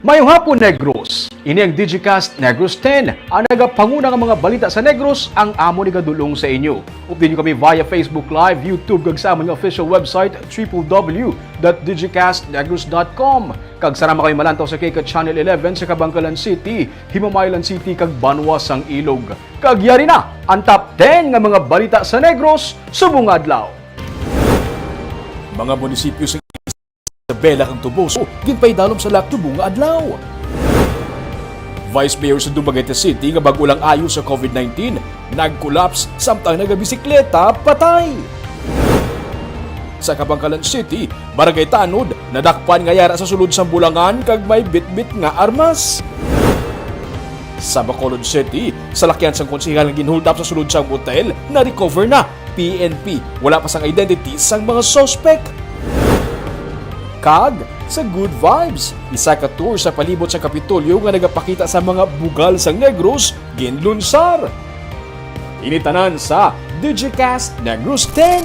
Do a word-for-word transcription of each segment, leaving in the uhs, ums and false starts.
Mayong hapon, Negros! Ini ang Digicast Negros ten, ang nagapanguna nga mga balita sa Negros ang amon igadul-ong sa inyo. Updi niyo kami via Facebook Live, YouTube, kag sa amon nga official website, triple W dot digicast negros dot com. Kag sarang kami malantaw sa K K Channel eleven sa Kabankalan City, Himamaylan City, kag Banwa sang Ilog. Kag yari na ang top ten nga mga balita sa Negros subong nga adlaw. Mga munisipyo sa Isabela kag Toboso ginpaidalom sa lakto nga adlaw. Vice Mayor sa Dumaguete City nga bag-o lang ayo sa COVID nineteen, nag-collapse samtang nagabisikleta, patay. Sa Kabankalan City, Barangay Tanod, nadakpan nga yara sa sulod sang bulangan kag may bitbit nga armas. Sa Bacolod City, salakyan sang konsehal nga ginhold up sa sulod sang motel, na-recover na. P N P, wala pa sang identity sang mga suspek. Kag sa Good Vibes, isa ka tour sa palibot sa Kapitolyo nga nagapakita sa mga bugal sang Negros ginlunsar. Ini tanan sa Digicast Negros ten.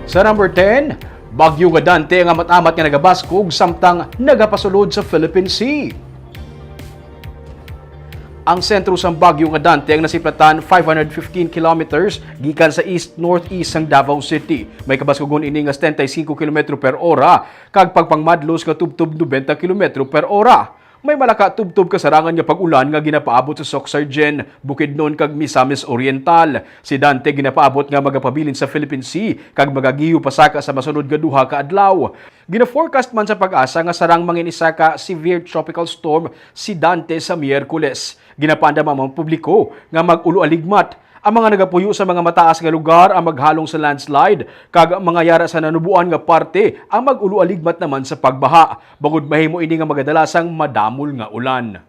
Sa number ten, Bagyo nga Dante ang amat-amat nga nagabaskog samtang nagapasulod sa Philippine Sea. Ang sentro sang Bagyo nga Dante ang nasiplatan five hundred fifteen kilometers gikan sa east-northeast sang Davao City. May kabaskugon ini nga setenta y cinco kilometro per ora kag pagpangmadlos nga tubtob nobenta kilometro per ora. May malaka tubtob kasarangan nga pag-ulan nga ginapaabot sa Soc-Sargen, Bukidnon, kag Misamis Oriental. Si Dante ginapaabot nga magapabilin sa Philippine Sea kag magagiyo pasaka sa masunod nga duha ka adlaw. Gina-forecast man sa PAGASA nga sarang mangin isa ka severe tropical storm si Dante sa Miyerkules. Ginapaandam ang mga publiko nga mag-ulo-aligmat. Ang mga nagapuyo sa mga mataas nga lugar ang maghalong sa landslide, kag ang mga yara sa nanuboan nga parte ang mag-ulo-aligmat naman sa pagbaha, bangod mahimo ini nga magadala sang madamol nga ulan.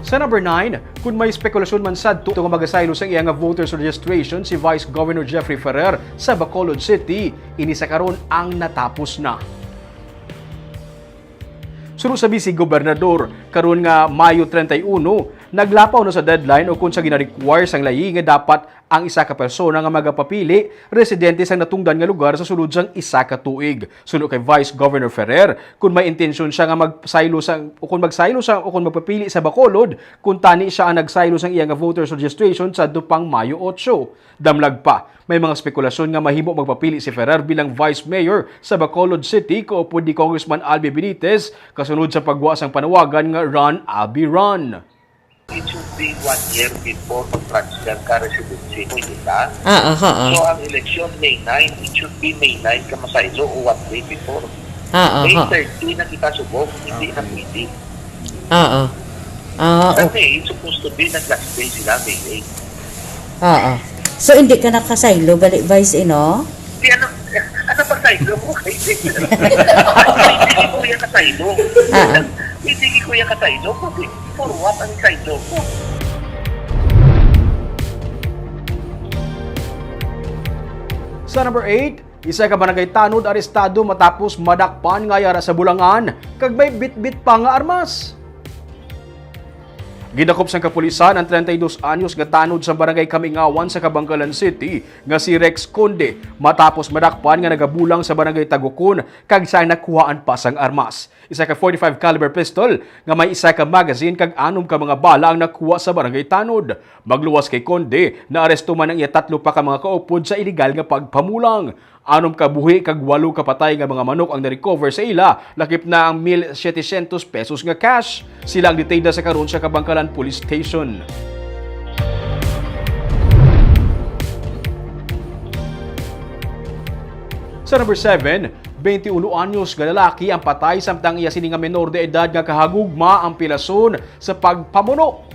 Sa number nine, kun may espekulasyon man sadto nga magasaylo sang iya nga voters registration si Vice Governor Jeffrey Ferrer sa Bacolod City, ini sa karon ang natapos na. Suno sa Vice Gobernador, karon nga Mayo treinta y uno, naglapaw na sa deadline ukon sa gina-require sang layi nga dapat ang isa ka persona nga magapapili residente sang natungdan nga lugar sa sulod sang isa ka tuig. Suno kay Vice Governor Ferrer, kun may intensyon siya nga magsaylo sa, ukon magsaylo sa, ukon magpapili sa Bacolod, kun tani siya ang nagsaylo sang iya nga voters registration sadto pang Mayo otso. Damlag pa, may mga spekulasyon nga mahimo magpapili si Ferrer bilang Vice Mayor sa Bacolod City kaupod ni Congressman Albi Benitez kasunod sa pagwa sang panawagan nga Run, Albi, Run. It should be one year before mag-transfer ka residency mo, di ba? Ah, aha, ah. So, ang election, May nine, it should be May nine ka masaylo o one day before. Ah, aha. May thirty na kita subong, hindi na pwede. Oo. Ah, Sa okay. May, supposed to be, nag-last day sila, May eight. Oo. So, hindi ka nakasaylo, bali, Vice, eh, no? Di, ano, ano pa saylo mo? Hindi ko yan kasaylo. Ah, ah. Hindi ko yan kasaylo. For what ang saylo ko? Sa number eight, isa ka barangay tanod arestado matapos madakpan nga yara sa bulangan kag may bitbit pa nga armas. Gidakop sang kapulisan ang treinta y dos anyos nga tanod sa barangay Kamingawan sa Kabankalan City nga si Rex Conde matapos madakpan nga nagabulang sa barangay Tagukon kag siya nakuhaan pa sang armas. Isa ka forty-five caliber pistol nga may isa ka magazine kag anom ka mga bala ang nakuha sa barangay tanod. Magluwas kay Conde, naaresto man ang iya tatlo pa ka mga kaupod sa iligal nga pagpamulang. Anom ka buhi kag walo ka patay nga mga manok ang na-recover sa ila, lakip na ang mil setecientos pesos nga cash. Sila ang detained na sa karon sa Kabankalan Police Station. Sa number seven, twenty-one anyos nga lalaki ang patay samtang iya sini nga menor de edad nga kahagugma ang pilason sa pagpamuno.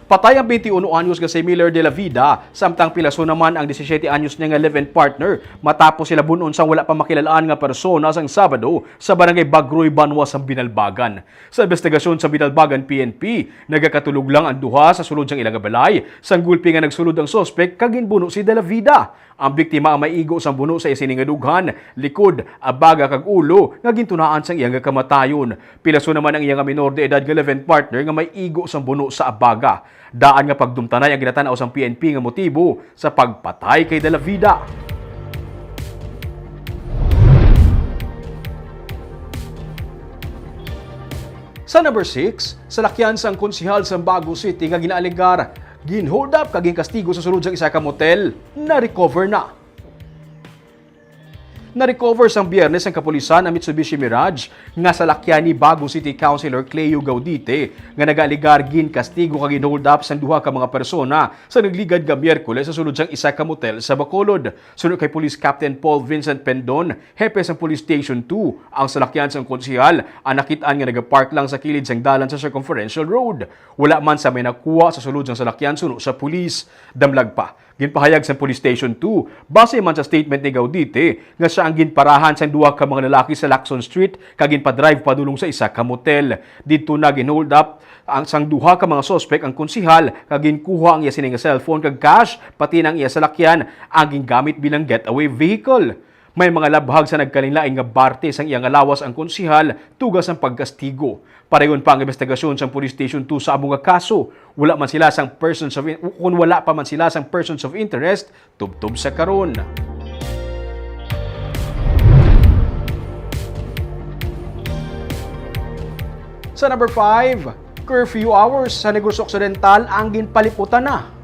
Patay ang twenty-one anyos nga si Miller de la Vida, samtang pilason naman ang disisiete anyos niya nga live-in partner matapos sila bun-on sang wala pa makilal-an nga persona sang Sabado sa Barangay Bagroy, Banwa sang Binalbagan. Sa imbestigasyon sa Binalbagan P N P, nagakatulog lang ang duha sa sulod sang ila nga balay, sang gulpi nga nagsulod ang suspek kag ginbuno si de la Vida. Ang biktima ang may igo sang buno sa iya sini nga dughan, likod, abaga kag ulo nga gintunaan sang iya nga kamatayon. Pilason naman ang iya nga minor de edad nga live-in partner nga may igo sang buno sa abaga. Daan nga pagdumtanay ang ginatan-aw sang P N P nga motibo sa pagpatay kay Dalavida. Sa number six, salakyan sang konsehal sa Bago City nga ginaalegar gin-hold up kag ginkastigo sa sulod sang isa ka motel, na-recover na. Na-recover sang Biyernes ang kapulisan ang Mitsubishi Mirage nga salakyan ni Bago City Councilor Cleo Gaudite nga nagaalegar ginkastigo kag gin-hold up sang duha ka mga persona sa nagligad nga Miyerkules sa sulod sang isa ka motel sa Bacolod. Suno kay Police Captain Paul Vincent Pendon, hepe sang Police Station two, ang salakyan sang konsehal ang nakit-an nga nagapark lang sa kilid sang dalan sa Circumferential Road. Wala man sa may nakuha sa sulod sang salakyan suno sa pulis. Damlag pa, ginpahayag sang Police Station two, base man sa statement ni Gaudite, nga sia ang ginparahan sang duha ka mga lalaki sa Lacson Street kag ginpadrive padulong sa isa ka motel. Didto na gin-hold up ang sang duha ka mga suspek ang konsehal kag ginkuha ang iya sini nga cellphone kag cash, pati na ang iya salakyan ang gingamit bilang getaway vehicle. May mga labhag sa nagkalainlain nga parte sang iya nga lawas ang konsehal tuga sang pagkastigo. Padayon pa ang imbestigasyon sang Police Station two sa amo nga kaso. Wala man sila sang persons of in-, kun wala pa man sila sang persons of interest tubtob sa karon. Sa number five, curfew hours sa Negros Occidental ang ginpaliputan na.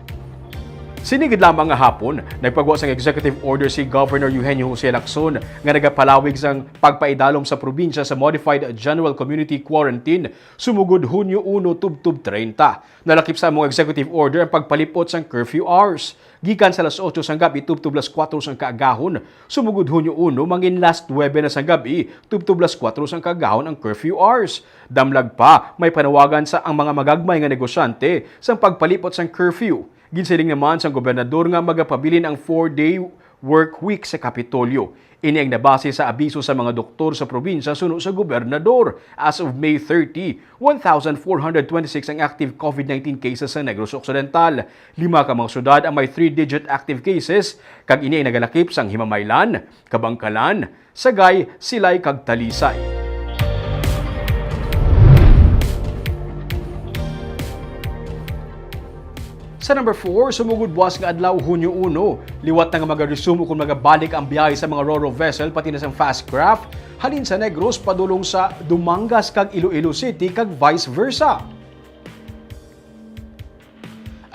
Sini gid lamang nga hapon, nagpagwa sang executive order si Governor Eugenio Jose Lacson nga nagapalawig sang pagpaidalom sa probinsya sa Modified General Community Quarantine sumugod Hunyo uno tubtob treinta. Nalakip sa among executive order ang pagpalipot sang curfew hours, gikan sa alas otso sang gabi tubtob alas kuwatro sang kaagahon, sumugod Hunyo uno, mangin alas nuwebe na sang gabi tubtob alas kuwatro sang kaagahon ang curfew hours. Damlag pa, may panawagan sa ang mga magagmay nga negosyante sang pagpalipot sang curfew. Ginsiling naman sang gobernador nga magapabilin ang four-day work week sa Kapitolyo. Ini ang nabase sa abiso sa mga doktor sa probinsya suno sa gobernador. As of May thirty, one thousand four hundred twenty-six ang active COVID nineteen cases sa Negros Occidental. Lima ka mga syudad ang may three-digit active cases, kag ini ang nagalakip sang Himamaylan, Kabangkalan, Sagay, Silay, kag Talisay. Sa number four, sumugod buwas nga adlaw, Hunyo uno, liwat na nga maga-resume ukon magabalik ang biyahe sa mga ro-ro vessel pati na sang fast craft halin sa Negros padulong sa Dumangas kag Iloilo City kag vice versa.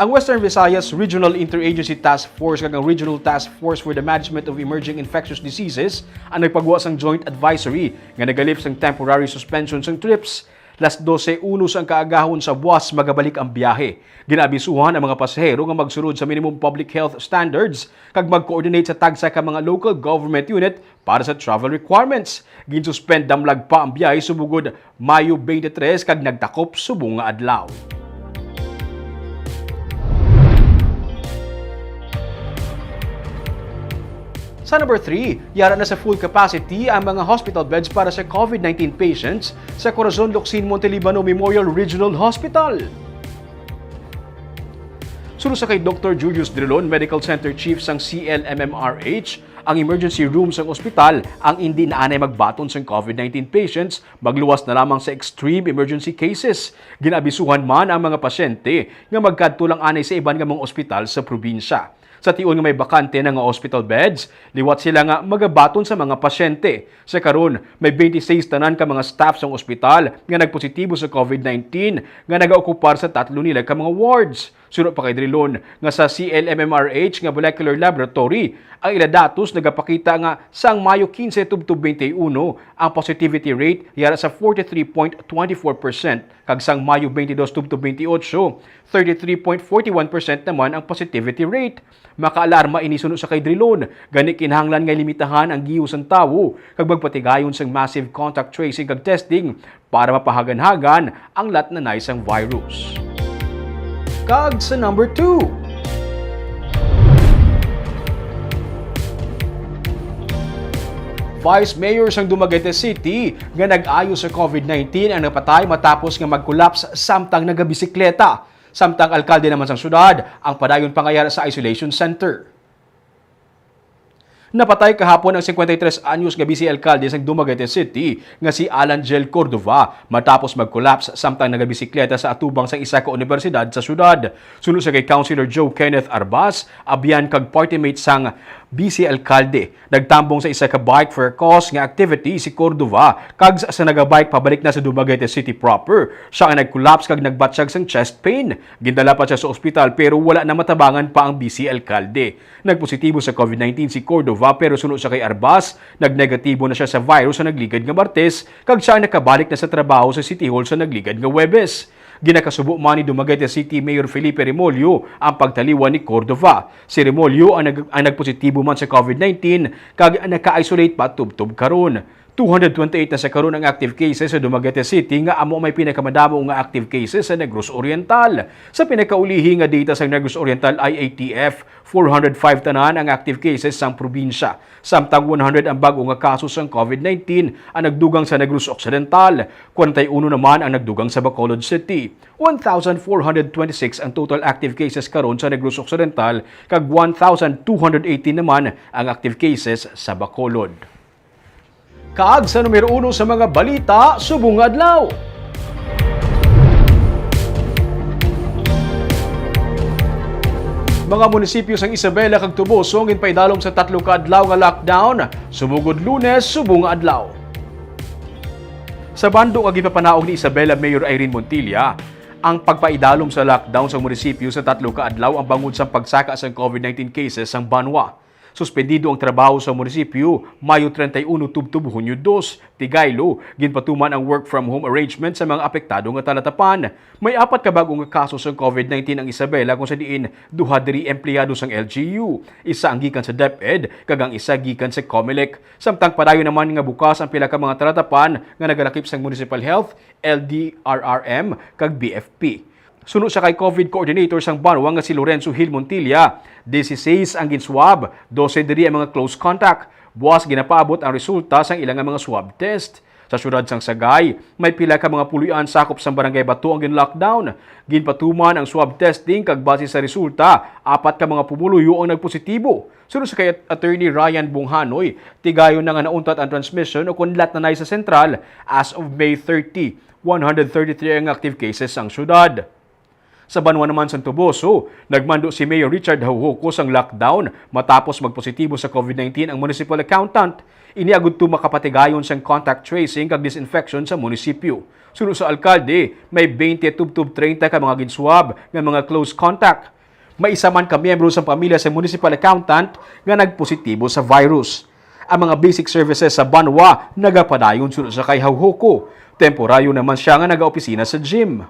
Ang Western Visayas Regional Interagency Task Force kag ang Regional Task Force for the Management of Emerging Infectious Diseases ang nagpagwa sang joint advisory nga nagalift sang temporary suspension sang trips. Las dose uno sang kaagahon sa buwas magabalik ang biyahe. Ginaabisuhan ang mga pasahero nga magsulod sa minimum public health standards kag mag-coordinate sa tagsa ka mga local government unit para sa travel requirements. Ginsuspend damlag pa ang biyahe sumugod Mayo twenty-three kag nagtakop subong nga adlaw. Sa number three, yara na sa full capacity ang mga hospital beds para sa COVID nineteen patients sa Corazon Locsin Montelibano Memorial Regional Hospital. Suno sa kay Doktor Julius Drilon, Medical Center Chief sang C L M M R H, ang emergency room sang ospital ang indi na anay magbaton sang COVID nineteen patients, magluwas na lamang sa extreme emergency cases. Ginaabisuhan man ang mga pasyente nga magkadto lang anay sa iban nga mga ospital sa probinsya. Sa tion nga may bakante na nga hospital beds, liwat sila nga magabaton sa mga pasyente. Sa karon, may twenty-six tanan ka mga staff sang ospital nga nagpositibo sa COVID nineteen nga nagaokupar sa tatlo nila ka mga wards. Suno pa kay Drilon nga sa C L M M R H nga molecular laboratory, ang ila datos nagapakita nga sang Mayo quince tubtob twenty-one, ang positivity rate yara sa forty-three point twenty-four percent, kag sang Mayo twenty-dos tubtob twenty-eight, thirty-three point forty-one percent naman ang positivity rate. Makaalarma ini suno sa kay Drilon, gani kinahanglan nga limitahan ang giyo sang tawo kag magpatigayon sang massive contact tracing kag testing para mapahaganhagan ang latnanay sang virus. Kag sa number two, Vice Mayor sang Dumaguete City nga nag-ayo sa COVID nineteen ang napatay matapos nga mag-collapse samtang nagabisikleta. Samtang alkalde naman sang syudad ang padayon pangayara sa isolation center. Napatay kahapon ang singkwenta y tres anyos nga vice alkalde sang Dumaguete City nga si Alan Jel Cordova matapos mag-collapse samtang nagabisikleta sa atubang sang isa ka unibersidad sa syudad. Suno sa kay Councilor Joe Kenneth Arbas, abyan kag party mate sang vice alkalde, nagtambong sa isa ka bike for a cause nga activity si Cordova kag sa, sa nagabike pabalik na sa Dumaguete City proper, siya ang nag-collapse kag nagbatyag sang chest pain. Gindala pa siya sa ospital pero wala na matabangan pa ang vice alkalde. Nagpositibo sa COVID nineteen si Cordova, pero suno sa kay Arbas, nagnegatibo na siya sa virus sa nagligad nga Martes, kag siya ang nakabalik na sa trabaho sa City Hall sa nagligad nga Huwebes. Ginakasubo man ni Dumaguete City Mayor Felipe Remollo ang pagtaliwan ni Cordova. Si Remollo ang nag-, ang nagpositibo man sa COVID nineteen kag naka-isolate pa tubtob karon. Two hundred twenty-eight na sa karon ang active cases sa Dumaguete City, nga amo may pinakamadamo nga active cases sa Negros Oriental. Sa pinakaulihi nga data sa Negros Oriental I A T F, four hundred five tanan ang active cases sang probinsya, samtang one hundred ang bag-o nga kaso sang COVID nineteen ang nagdugang sa Negros Occidental, kwarenta y uno naman ang nagdugang sa Bacolod City. One thousand four hundred twenty-six ang total active cases karon sa Negros Occidental, kag one thousand two hundred eighteen naman ang active cases sa Bacolod. Kag sa numero uno sa mga balita subong nga adlaw. Mga munisipyo sang Isabela kag Toboso ang ginpaidalom sa tatlo ka adlaw nga lockdown, sumugod Lunes subong nga adlaw. Sa bando nga ginpapanaog ni Isabela Mayor Irene Montilla, ang pagpaidalom sa lockdown sa munisipyo sa tatlo ka adlaw ang bangod sang pagsaka sang COVID nineteen cases sang banwa. Suspendido ang trabaho sa munisipyo, Mayo treinta y uno tubtob Hunyo dos. Tigaylo, ginpatuman ang work from home arrangement sa mga apektado nga talatapan. May apat ka bag-o nga kaso sang COVID nineteen ang Isabela, kung sa diin duha diri empleyado sang L G U, isa ang gikan sa DepEd, kag ang isa gikan sa Comelec. Samtang padayon naman nga bukas ang pila ka mga talatapan nga nagalakip sang Municipal Health, L D R R M, kag B F P. Suno sa kay COVID coordinator sang banwa nga si Lorenzo Hill Montilla, dieciséis ang ginswab, dose diri ang mga close contact. Buas ginapaabot ang resulta sang ila nga mga swab test. Sa siyudad sang Sagay, may pila ka mga puloy-an sakop sang Barangay Bato ang gin-lockdown. Ginpatuman ang swab testing kag base sa resulta, apat ka mga pumuluyo ang nagpositibo. Suno sa kay At-, Attorney Ryan Bunghanoy, tigayon na nga nauntat ang transmission o kon latnanay sa sentral as of May thirty. One hundred thirty-three ang active cases sang siyudad. Sa banwa naman sang Toboso, nagmando si Mayor Richard Jaujoco sang lockdown matapos magpositibo sa COVID nineteen ang municipal accountant. Ini agud to makapatigayon sang contact tracing kag disinfection sa munisipyo. Suno sa alkalde, may twenty tubtob treinta ka mga ginswab nga mga close contact. May isa man ka miyembro sang pamilya sa municipal accountant nga nagpositibo sa virus. Ang mga basic services sa banwa nagapadayon suno sa kay Jaujoco. Temporaryo naman siya nga nagaopisina sa gym.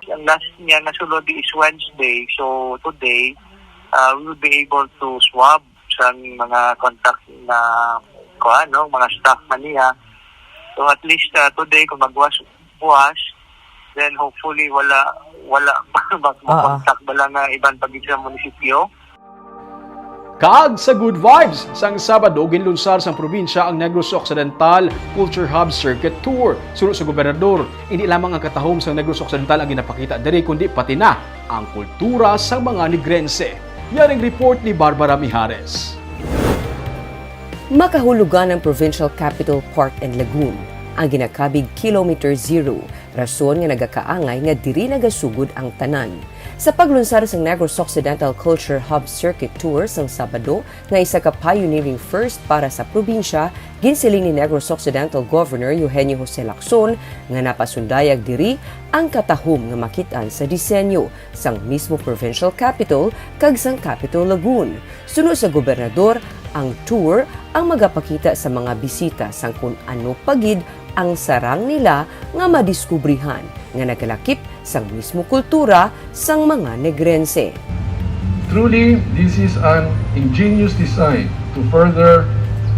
Ang last niya nasulod is Wednesday. So today, uh, we will be able to swab sa mga contact na, kuan, no, mga staff man niya. So at least, uh, today, kung magwas buwas, then hopefully wala, wala mag-, Ah, ah. Makontak bala nga iban pa gid sa munisipyo. Kag sa good vibes sang Sabado, ginlunsar sang probinsya ang Negros Occidental Culture Hub Circuit Tour. Suno sa gobernador, hindi lamang ang katahom sang Negros Occidental ang ginapakita diri, kundi pati na ang kultura sang mga Negrense. Yaring report ni Barbara Mijares. Makahulugan ang Provincial Capital Park and Lagoon, ang ginakabig Kilometer Zero, rason nga nagakaangay nga diri nagasugod ang tanan. Sa paglunsar sang Negros Occidental Culture Hub Circuit Tour sang Sabado, nga isa ka pioneering first para sa probinsya, ginsiling ni Negros Occidental Governor Eugenio Jose Lacson nga napasundayag diri ang katahom nga makit-an sa disenyo sang mismo provincial capital kag sang Capitol Lagoon. Suno sa gobernador, ang tour ang magapakita sa mga bisita sang kun ano pa gid ang sarang nila nga madiskubrihan nga nagalakip sang mismo kultura sang mga Negrense. Truly, this is an ingenious design to further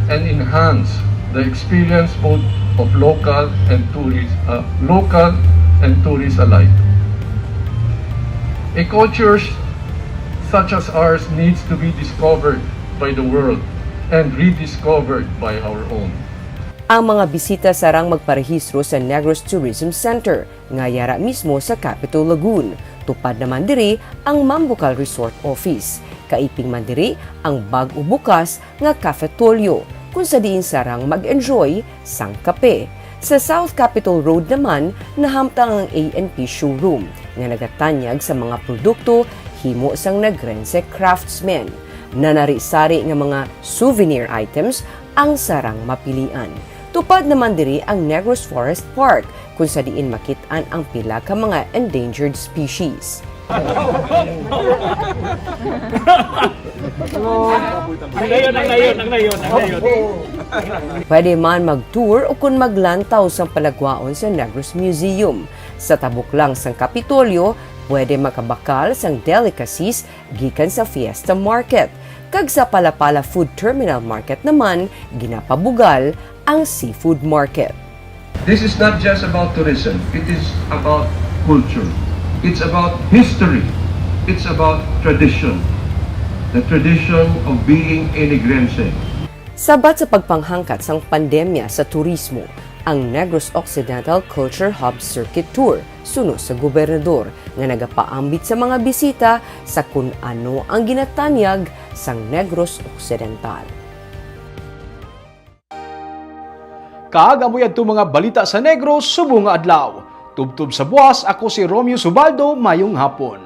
and enhance the experience both of local and tourist, uh, local and tourists alike. A culture such as ours needs to be discovered by the world and rediscovered by our own. Ang mga bisita sarang magparehistro sa Negros Tourism Center, nga yara mismo sa Capitol Lagoon. Tupad naman diri ang Mambucal Resort Office. Kaiping man diri ang bag-o bukas nga Cafetolio, kung sa diin sarang mag-enjoy sang kape. Sa South Capitol Road naman, nahamtang ang A and P showroom nga nagatanyag sa mga produkto himo sang Negrense craftsmen. Nanari-sari nga mga souvenir items ang sarang mapilian. Tupad naman diri ang Negros Forest Park, kung sa diin makit-an ang pila ka mga endangered species. Ang layon, ang layon, ang layon, ang layon. Pwede man mag-tour o kun maglantaw sang palagwaon sa Negros Museum. Sa tabok lang sang Kapitolyo, pwede makabakal sang delicacies gikan sa Fiesta Market. Kag sa Palapala Food Terminal Market naman, ginapabugal ang seafood market. This is not just about tourism, it is about culture. It's about history. It's about tradition. The tradition of being a Negrense. Sabat sa pagpanghangkat sang pandemya sa turismo, ang Negros Occidental Culture Hub Circuit Tour suno sa gobernador nga nagapaambit sa mga bisita sa kun ano ang ginatanyag sang Negros Occidental. Kag amo yadto mga balita sa Negros subong nga adlaw. Tubtob sa buwas, ako si Romeo Subaldo, mayong hapon.